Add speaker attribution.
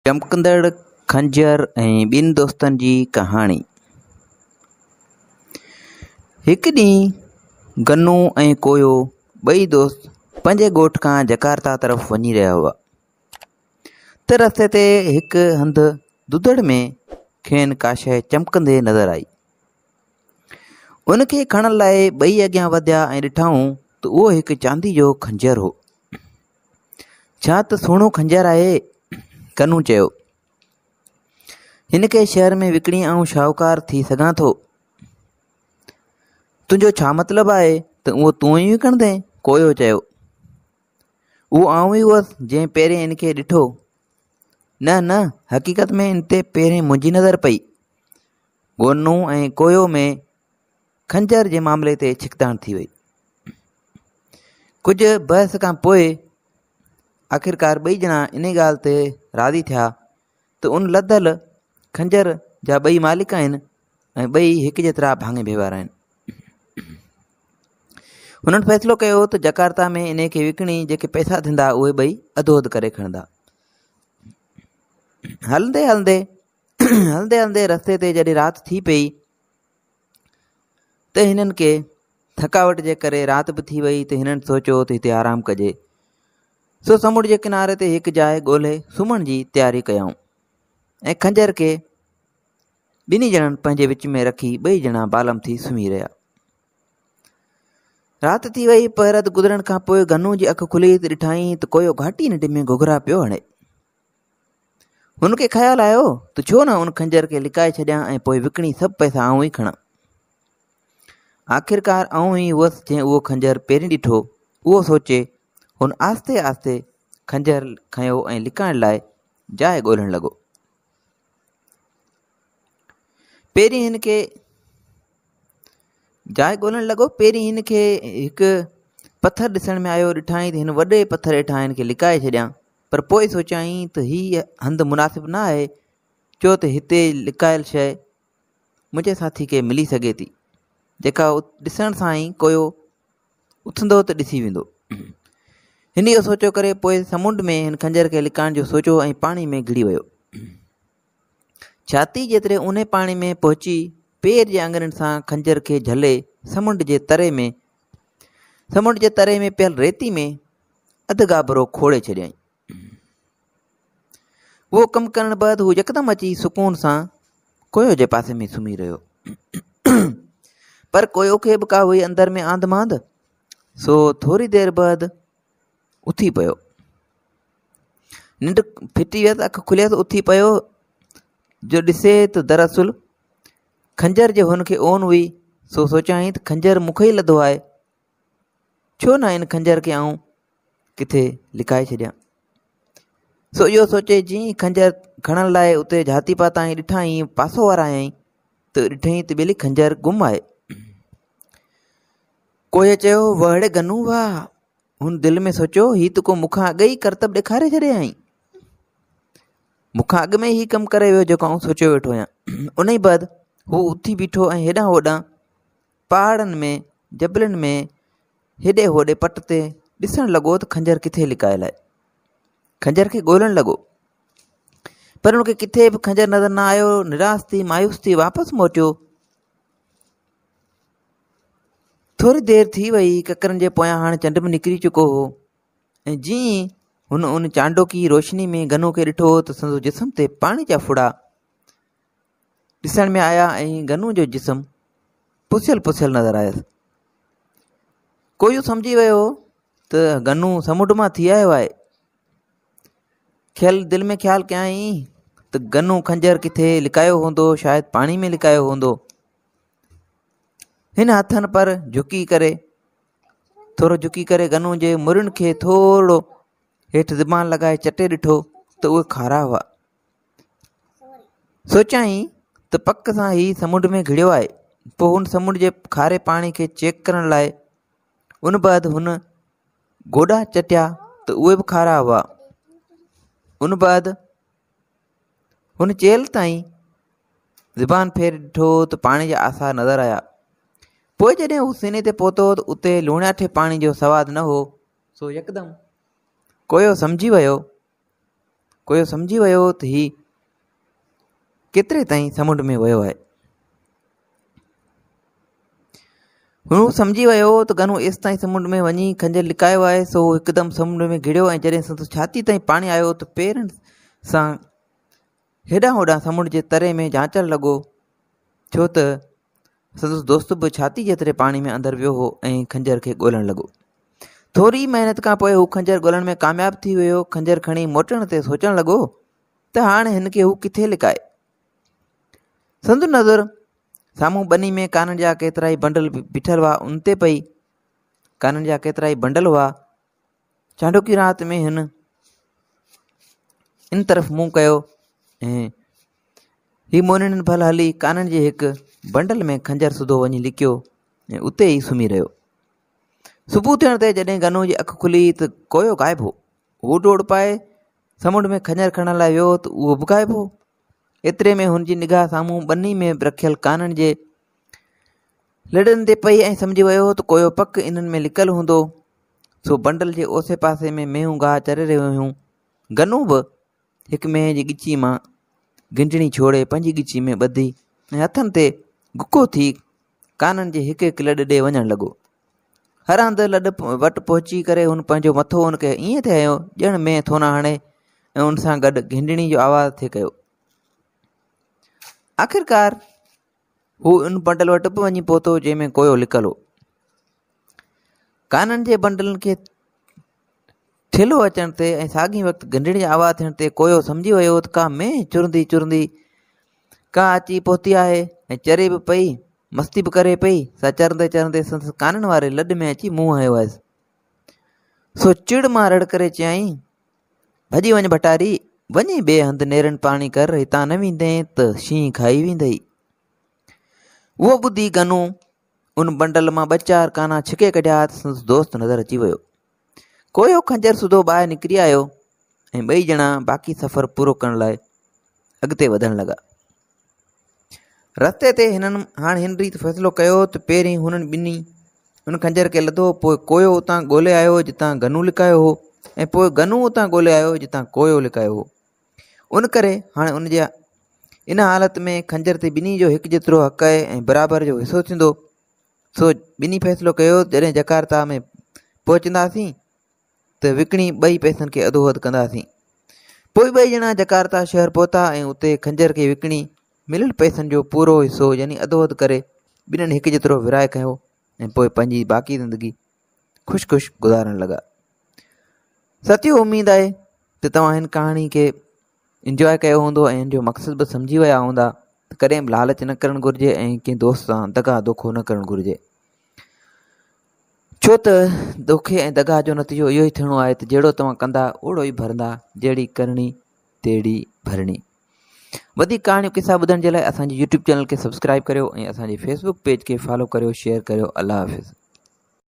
Speaker 1: چمڪندڙ خنجر ۽ ٻن دوستن جي ڪهاڻي. هڪ ڏينهن گنو ۽ ڪويو ٻئي دوست پنهنجي ڳوٺ کان جڪارتا طرف وڃي رهيا هئا ته رستي تي هڪ هنڌ ڌڌڙ ۾ کين ڪا شيء چمڪندي نظر آئي. ان کي کڻڻ لاء ٻئي اڳيان وڌيا ۽ ڏٺائون ته اهو هڪ چاندي جو خنجر هو. ڇا ته سهڻو خنجر آهي. ڪنو چيو. هن کي شهر ۾ وڪڻي آئون شاهوڪار ٿي سگهان ٿو. تنهنجو ڇا مطلب آهي ته اهو تون ئي وڪڻندين؟ ڪويو چيو. اهو آئون ئي هئس جنهن پهرين هن کي ڏٺو. نه نه حقيقت ۾ ان تي پهرين منهنجي نظر پئي. گونو ۽ ڪويو ۾ خنجر جي معاملي تي ڇڪتاڻ ٿي وئي. ڪجهه بحث کان پوء آخرڪار ٻئي ڄڻا انهي ڳالهه تي راضي ٿيا ته ان لڌل خنجر جا ٻئي مالڪ آهن ۽ ٻئي هڪ جيترا ڀاڱي ڀيوار آهن. هنن فيصلو ڪيو ته جڪارتا ۾ انهي کي وڪڻي جيڪي پئسا ٿيندا اهي ٻئي اڌو اڌ ڪري کڻندا. هلندي هلندي هلندي هلندي رستي تي جڏهن رات ٿي پئي ته هنن کي ٿڪاوٽ جي ڪري رات به ٿي وئي ته هنن سوچيو ته هتي آرام ڪجي سو سمنڊ جي ڪناري تي هڪ جاء ڳولهي سمهڻ جي تياري ڪيائون ۽ خنجر کي ٻنهي ڄڻن پنهنجي وچ ۾ رکي ٻئي ڄڻا بالم ٿي سمهي رهيا رات ٿي وئي پهر اڌ گذرڻ کان پوء گنو جي اک کلي ته ڏٺائين ته ڪويو گهاٽي ننڊ ۾ گهگهرا پيو هڻي هن کي خيال آيو ته ڇو نه ان خنجر کي لڪائي ڇڏيان ۽ پوء وڪڻي سڀ پئسا آئون ئي کڻان. آخرڪار آئون ئي هئس جنهن اهو خنجر پهرين ڏٺو. اهو سوچي هن آهستي آهستي خنجر کنيو ۽ لڪائڻ لاء جاء ڳولڻ لڳو. پهرين هن کي جاء ڳولڻ لڳو. پهرين هن کي هڪ پٿر ڏسڻ ۾ آيو. ڏٺائين ته هن وڏي پٿر هيٺان هن کي لڪائي ڇڏيان. پر پوء سوچيائين ته هي هنڌ مناسب نه آهي، ڇو ته هتي لڪايل شيء منهنجي ساٿي کي ملي سگهي ٿي، جيڪا ڏسڻ سان ئي ڪوئو اٿندو ته ڏسي ويندو. هن اهو سوچيو ڪري پوء سمنڊ ۾ هن خنجر کي لڪائڻ جو سوچيو ۽ پاڻي ۾ گهڙي ويو. ڇاتي جيتري اونهي پاڻي ۾ پهچي پير جي آڱرين سان خنجر کي جهلي سمنڊ جي تري ۾ سمنڊ جي تري ۾ پيل ريتي ۾ اڌ گابرو کوڙي ڇڏيائين. اهو ڪم ڪرڻ بعد هو يڪدم اچي سڪون سان ڪويو جي پاسي ۾ سمهي رهيو. پر ڪويو کي به ڪا هئي اندر ۾ آنڌ مانڌ، سو ٿوري دير بعد اٿي پيو. ننڊ ڦٽي ويس، اک کليس، اٿي پيو جو ڏسي ته دراصل خنجر جي هن کي اون هئي، سو سوچيائين ته خنجر مون کي ئي لڌو آهي. ڇو نه ان خنجر کي آئون ڪٿي لڪائي ڇڏيان. سو اهو سوچي جيئن ئي خنجر کڻڻ لاء اتي جهاتي پاتائين ڏٺائين پاسو ورايائين ته ڏٺائين ته ٻيلي خنجر گم آهي. ڪوئي چيو واهه ڙي گنو واهه! هن دل ۾ سوچيو هي ته ڪو مون کان اڳ ئي ڪرتب ڏيکاري ڇڏيائين. مون کان اڳ ۾ هي ڪم ڪري ويو جيڪو آئون سوچيو ويٺو آهيان. انهي بعد هو اٿي بيٺو ۽ هيڏانهن هوڏانهن پهاڙن ۾، جبلن ۾، هيڏي هوڏي پٽ تي ڏسڻ لڳو ته خنجر ڪٿي لڪايل آهي. خنجر کي ڳولڻ لڳو. پر هن کي ڪٿي به خنجر نظر نه آيو. نراس ٿي، مايوس ٿي واپس موٽيو. ٿوري دير ٿي وئي، ڪڪرن جي پويان هاڻي چنڊ به نڪري چڪو هو ۽ جيئن ئي هن ان چانڊوڪي روشني ۾ گنو کي ڏٺو ته سندس جسم تي پاڻي جا ڦڙا ڏسڻ ۾ آيا ۽ گنو جو جسم پسيل پسيل نظر آيس. ڪوئو سمجهي ويو ته گنو سمنڊ مان ٿي آيو آهي. کيل دل ۾ خيال ڪيائين ته گنو خنجر ڪٿي لڪايو هوندو، شايد پاڻي ۾ لڪايو هوندو. هن هٿن پر جهڪي ڪري ٿورو جهڪي ڪري گنو جي مرين کي ٿورڙو هيٺ زبان لڳائي چٽي ڏٺو ته اهي کارا هئا. سوچيائين ته پڪ سان هي سمنڊ ۾ گهڙيو آهي. پوء هن سمنڊ جي کاري پاڻي کي چيڪ ڪرڻ لاء ان بعد هن گوڏا چٽيا ته اهي به کارا هئا. ان بعد هن چيلهه تائين زبان ڦيري ڏٺو ته پاڻي جا آثار نظر آيا. پوء جڏهن هو سيني تي پهتو ته اتي لوڻياٺي پاڻي جو سواد نه هو، سو يڪدم ڪوئو سمجهي ويو. ڪوئو سمجهي ويو ته هي ڪيتري تائين سمنڊ ۾ ويو آهي. هو سمجهي ويو ته گنو ايستائين سمنڊ ۾ وڃي خنجر لڪايو آهي، سو هو هڪدم سمنڊ ۾ گهڙيو ۽ جڏهن سندس ڇاتي تائين پاڻي آيو ته پيرن سان هيڏانهن هوڏانهن سمنڊ جي تري ۾ جانچڻ لڳو، ڇو ته سندس دوست به ڇاتي جيتري پاڻي ۾ اندر ويو هو ۽ خنجر کي ڳولڻ لڳو. ٿوري محنت کان پوء هو خنجر ڳولڻ ۾ ڪامياب ٿي ويو. خنجر کڻي موٽڻ تي سوچڻ لڳو ته هاڻ هن کي هو ڪٿي لڪائي. سندس نظر سامهون ٻني ۾ ڪانن جا ڪيترائي بنڊل بيٺل هئا ان تي پئي. ڪانن جا ڪيترائي بنڊل هئا. چانڊوڪي رات ۾ هن ان طرف منهن ڪيو ۽ هي مونن ڀل هلي ڪانن جي هڪ بنڊل ۾ خنجر سڌو وڃي لڪيو ۽ اتي ئي سمهي رهيو. صبح ٿيڻ تي جڏهن گنو جي اک کلي ته ڪوئو غائب هو. هو ڊوڙ پائي سمنڊ ۾ خنجر کڻڻ لاء ويو ته اهو به غائب هو. ايتري ۾ هن جي نگاهه سامهون ٻني ۾ رکيل ڪانن جي لڏن تي پئي ۽ سمجهي ويو ته ڪوئو پڪ انهن ۾ لڪل هوندو. سو بنڊل جي اوسي پاسي ۾ مينهون گاهه چري رهيون هيون. گنو به هڪ مينهن جي ڳچي مان گهنڊڻي ڇوڙي پنهنجي ڳچي ۾ ٻڌي ۽ هٿن تي گڪو ٿي ڪانن جي هڪ هڪ لڏ ڏي وڃڻ لڳو. هر هنڌ لڏ وٽ پهچي ڪري هن پنهنجو مٿو ان کي ائين ٿي هنيو ڄڻ مينهن ٿونا هڻي ۽ ان سان گڏ گهنڊڻي جو آواز ٿي ڪيو. آخرڪار هو ان بنڊل وٽ به وڃي پهتو جنهن ۾ ڪوئو لڪل هو. ڪانن جي بنڊلن کي ٺيلهو اچڻ تي ۽ ساڳي وقت گهنڊڻي جي آواز ٿيڻ تي ڪوئو سمجهي ويو ته ڪا مينهن چرندي چرندي ڪا اچي پهتي آهي ۽ چري به پئي مستي به ڪري پئي، سا چرندي چرندي سندس ڪانن واري لڏ ۾ اچي منهن هنيو هيس. سو چڙ مان رڙ ڪري چيائين، ڀڄي وڃ ڀٽاري، وڃي ٻئي هنڌ نيرن پاڻي ڪر، هتان نه ويندين ته شينهن کائي ويندئي. اهو ٻڌي گنو ان بنڊل مان ٻه چار ڪانا ڇڪي ڪڍيا ته سندس دوست نظر اچي ويو. ڪوئو خنجر سوڌو ٻاهر نڪري آيو ۽ ٻئي ڄڻا باقي سفر پورو ڪرڻ لاء اڳتي وڌڻ لڳا. رستي تي هنن هاڻ هن ريت فيصلو ڪيو ته پهرين هنن ٻنهي ان خنجر کي لڌو پوء ڪوئو اتان ڳولي آيو جتان گنو لڪايو هو ۽ پوء گنو اتان ڳولي آيو جتان ڪوئو لڪايو هو. ان ڪري هاڻ ان جي ان حالت ۾ خنجر تي ٻنهي جو هڪ جيترو حق آهي ۽ برابر جو حصو ٿيندو. سو ٻنهي فيصلو ڪيو ته جڏهن جڪارتا ۾ پهچنداسين ته وڪڻي ٻئي پئسن کي اڌو اڌ ڪنداسين. پوء ٻئي ڄڻا جڪارتا شهر پهتا ۽ اتي خنجر کي وڪڻي مليل پئسن جو پورو حصو يعني اڌو اڌ ڪري ٻنهين هڪ جيترو ورهائي کنيو ۽ پوء پنهنجي باقي زندگي خوش خوش گذارڻ لڳا. ساٿيو اميد آهي ته توهان هن ڪهاڻي کي انجواء ڪيو هوندو ۽ ان جو مقصد به سمجهي ويا هوندا ته ڪڏهن به لالچ نه ڪرڻ گهرجي ۽ ڪنهن دوست سان دغا دوکو نه ڪرڻ گهرجي ڇو ته دوکي ۽ دغا جو نتيجو اهو ئي ٿيڻو آهي ته جهڙو توهان ڪندا اوڙو ئي ڀرندا جهڙي ڪرڻي تهڙي ڀرڻي وڌيڪ ڪهاڻيون قصا ٻڌڻ جي لاء اسان جي يوٽيوب چينل کي سبسڪرائب ڪريو ۽ اسان جي فيسبوڪ پيج کي فالو ڪريو شيئر ڪريو الله حافظ.